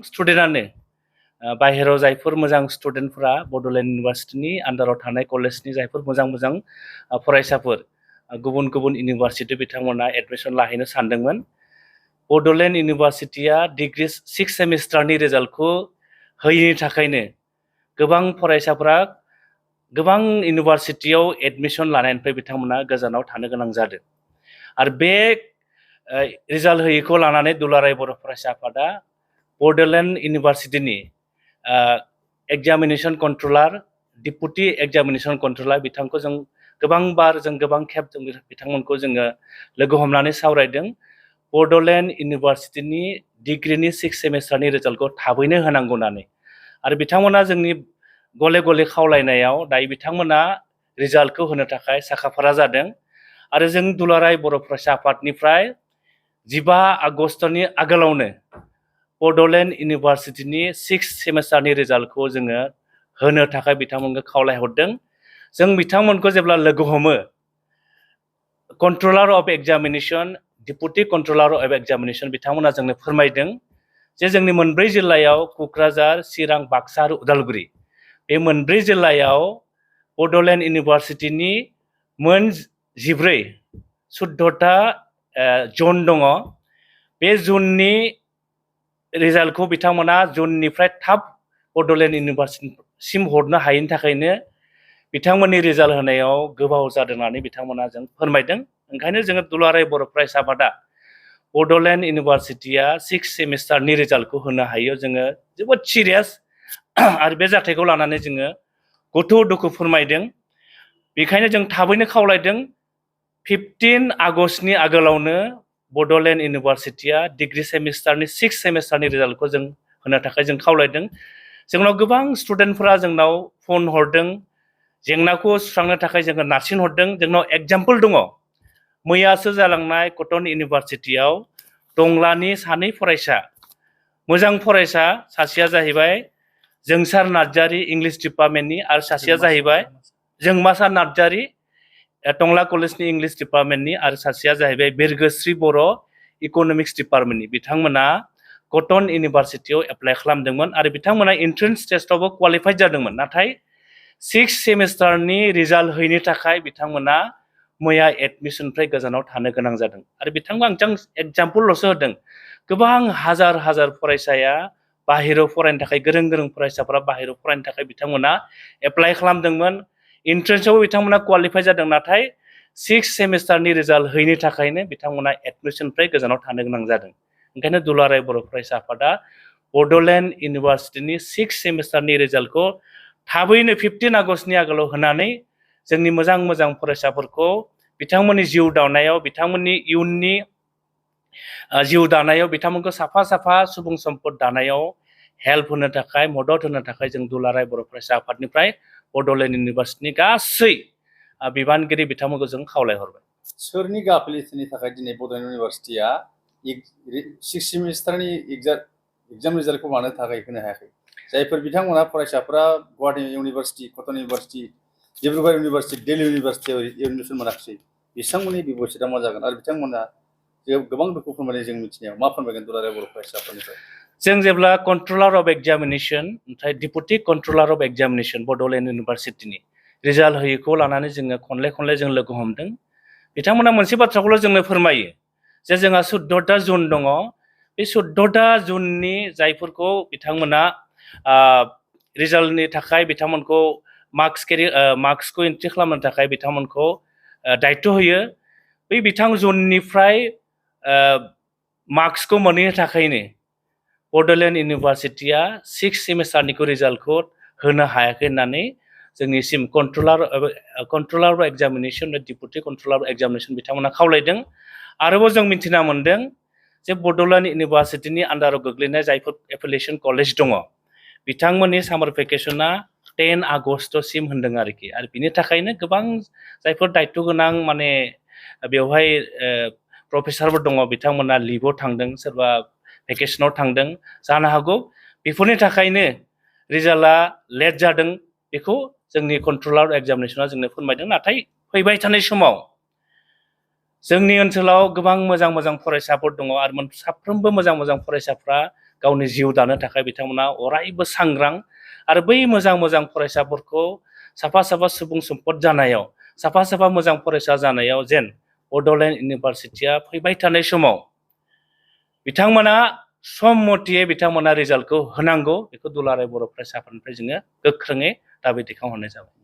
स्टुडेन्टआनो बाहेराव जायफोर मोजां स्टुडेन्टफोरा बड'लेण्ड इउनिभार्सिटिनि आन्डाराव थानाय कलेजनि जायफोर मोजां फरायसाफोर गुबुन गुबुन इउनिभार्सिटि बिथांमोना एडमिसन लाहैनो सानदोंमोन। बड'लेण्ड इउनिभार्सिटिया डिग्री 6 सेमिस्टारनि रिजाल्टखौ होयैनि थाखायनो गोबां फरायसाफोरा गोबां इउनिभार्सिटियाव एडमिसन लानायनिफ्राय बिथांमोना गोजानाव थानो गोनां जादों। आरो बे रिजाल्ट होयैखौ लानानै दुलाराय बर' फरायसा आफादा बड'लेण्ड इउनिभार्सिटिनि examination controller deputy examination controller बिथांखौ जों गोबां खेब जों बिथांमोनखौ जोङो लोगो हमनानै सावरायदों। बड'लेण्ड इउनिभार्सिटिनि डिग्रीनि 6 सेमिस्टारनि रिजाल्टखौ थाबैनो होनांगौ होननानै आरो बिथांमोना जोंनि गले गले खावलायनायाव दायो बिथांमोना रिजाल्टखौ होनो थाखाय साखाफारा जादों। आरो जों दुलाराय बर' फरायसा आफादनिफ्राय 15 आगस्टनि आगोलावनो बड'लेण्ड इउनिभार्सिटिनि 6 सेमिस्टारनि रिजाल्टखौ जोङो होनो थाखाय बिथांमोनखौ खावलायहरदों। जों बिथांमोनखौ जेब्ला लोगो हमो controller of examination deputy controller of examination बिथांमोना जोंनो फोरमायदों जे जोंनि मोनब्रै जिल्लायाव क'क्राझार, चिरां, बाक्सा आरो उदालगुरि बे मोनब्रै जिल्लायाव बड'लेण्ड इउनिभार्सिटिनि मोन 14टा जन दङ। बे जननि रिजाल्टखौ बिथांमोना जननिफ्राय थाब बड'लेण्ड इउनिभार्सिटिसिम हरनो हायैनि थाखायनो बिथांमोननि रिजाल्ट होनायाव गोबाव जादों होननानै बिथांमोना जों फोरमायदों। ओंखायनो जोङो दुलाराय बर' फरायसा आफादा बड'लेण्ड इउनिभार्सिटिया 6 सेमिस्टारनि रिजाल्टखौ होनो हायो जोङो जोबोद सिरियास आरो बे जाथायखौ लानानै जोङो गथ' दुखु फोरमायदों। बेखायनो जों थाबैनो खावलायदों 15 आगस्टनि आगोलावनो बड'लेण्ड इउनिभार्सिटिया डिग्री सेमिस्टारनि 6 सेमिस्टारनि रिजाल्टखौ जों होनो थाखाय जों खावलायदों। जोंनाव गोबां स्टुडेन्टफोरा जोंनाव फन हरदों, जेंनाखौ सुस्रांनो थाखाय जोङो नारसिन हरदों। जोंनाव एग्जाम्पल दङ। मैयासो जालांनाय कटन इउनिभार्सिटियाव टंलानि 2 फरायसा मोजां फरायसा, सासेया जाहैबाय जोंसार नार्जारी इंलिश डिपार्टमेन्टनि आरो सासेया जाहैबाय जोंमासार नार्जारी टंला कलेजनि इंलिश डिपार्टमेन्टनि आरो सासेया जाहैबाय बिरगोस्रि बर' इक'नमिक्स डिपार्टमेन्टनि बिथांमोना कटन इउनिभार्सिटियाव एप्लाइ खालामदोंमोन आरो बिथांमोना एन्ट्रेन्स टेस्टआवबो क्वालिफाइड जादोंमोन। नाथाय 6 सेमिस्टारनि रिजाल्ट होयैनि थाखाय बिथांमोना मैया एडमिसननिफ्राय गोजानाव थानो गोनां जादों। आरो बिथांमोना आं एग्जाम्पलल'सो होदों। गोबां हाजार फरायसाया बाहेरायाव फरायनो थाखाय गोरों फरायसाफोरा बाहेरायाव फरायनो थाखाय बिथांमोना एप्लाइ खालामदोंमोन। एन्ट्रेन्सआवबो बिथांमोना क्वालिफाइ जादों। नाथाय 6 सेमिस्टारनि रिजाल्ट होयैनि थाखायनो बिथांमोना एडमिसननिफ्राय गोजानाव थानो गोनां जादों। ओंखायनो दुलाराय बर' फरायसा आफादा बड'लेण्ड इउनिभार्सिटिनि 6 सेमिस्टारनि रिजाल्टखौ थाबैनो 15 आगस्टनि आगोलाव होनानै जोंनि मोजां फरायसाफोरखौ बिथांमोननि जिउ दानायाव बिथांमोननि इयुननि जिउ दानायाव बिथांमोनखौ साफा सुबुं सम्पद दानायाव हेल्प होनो थाखाय मदद होनो थाखाय जों दुलाराय बर' फरायसा आफादनिफ्राय बड'लेण्ड इउनिभार्सिटिनि गासै बिबानगिरि बिथांमोनखौ जों खावलायहरबाय। सोरनि गाफिलतिनि थाखाय दिनै बड'लेण्ड इउनिभार्सिटिया 6 सेमिस्टारनि एग्जाम रिजाल्टखौ मानो थाखाय होनो हायाखै? जायफोर बिथांमोना फरायसाफोरा Guwahati university, Cotton university, Dibrugarh university, Delhi इउनिभार्सिटियाव एडमिसन मोनाखिसै, बिथांमोननि बिबुंथिया मा जागोन? आरो बिथांमोना गोबां दुखु फोरमायनाय जों मिथिनायाव मा फोरमायगोन दुलाराय बर' फरायसा आफादनिफ्राय? जों जेब्ला कन्ट्रलार अफ एग्जामिनेशन ओमफ्राय deputy controller of examination Bodoland इउनिभार्सिटिनि रिजाल्ट होयैखौ लानानै जोङो खनले जों लोगो हमदों। बिथांमोना मोनसे बाथ्राखौल' जोंनो फोरमायो जे जोंहा 14टा जन दङ। बे 14टा जननि जायफोरखौ बिथांमोना रिजाल्टनि थाखाय बिथांमोनखौ मार्क्सखौ एन्ट्रि खालामनो थाखाय बिथांमोनखौ दायित्व होयो। बै बिथां जननिफ्राय मार्क्सखौ मोनैनि थाखायनो बड'लेण्ड इउनिभार्सिटिया 6 सेमिस्टारनिखौ रिजाल्टखौ होनो हायाखै होननानै जोंनिसिम controller of examination deputy controller of examination बिथांमोना खावलायदों। आरोबाव जों मिथिना मोनदों जे बड'लेण्ड इउनिभार्सिटिनि आन्डाराव गोग्लैनाय जायफोर एफिलिएशन कलेज दङ बिथांमोननि सामार भेकेसना 10 आगस्टसिम होनदों आरोखि। आरो बिनि थाखायनो गोबां जायफोर दायित्व गोनां माने बेवहाय प्रफेसारफोर दङ बिथांमोना लिभआव थांदों, सोरबा भेकेसनाव थांदों जानो हागौ। बेफोरनि थाखायनो रिजाल्टआ लेट जादों बेखौ जोंनि कन्ट्रलार एग्जामिनेशना जोंनो फोरमायदों। नाथाय फैबाय थानाय समाव जोंनि ओनसोलाव गोबां मोजां फरायसाफोर दङ आरो साफ्रोमबो मोजां फरायसाफ्रा गावनि जिउ दानो थाखाय बिथांमोना अरायबो सांग्रां आरो बै मोजां मोजां फरायसाफोरखौ साफा साफा सुबुं सम्पद जानायाव साफा साफा मोजां फरायसा जानायाव जेन बड'लेण्ड इउनिभारसिटिया फैबाय थानाय समाव बिथांमोना सम मथे बिथांमोना रिजाल्टखौ होनांगौ बेखौ दुलाराय बर' फरायसाफोरनिफ्राय जोङो गोख्रोङै दाबि दैखांहरनाय जाबाय।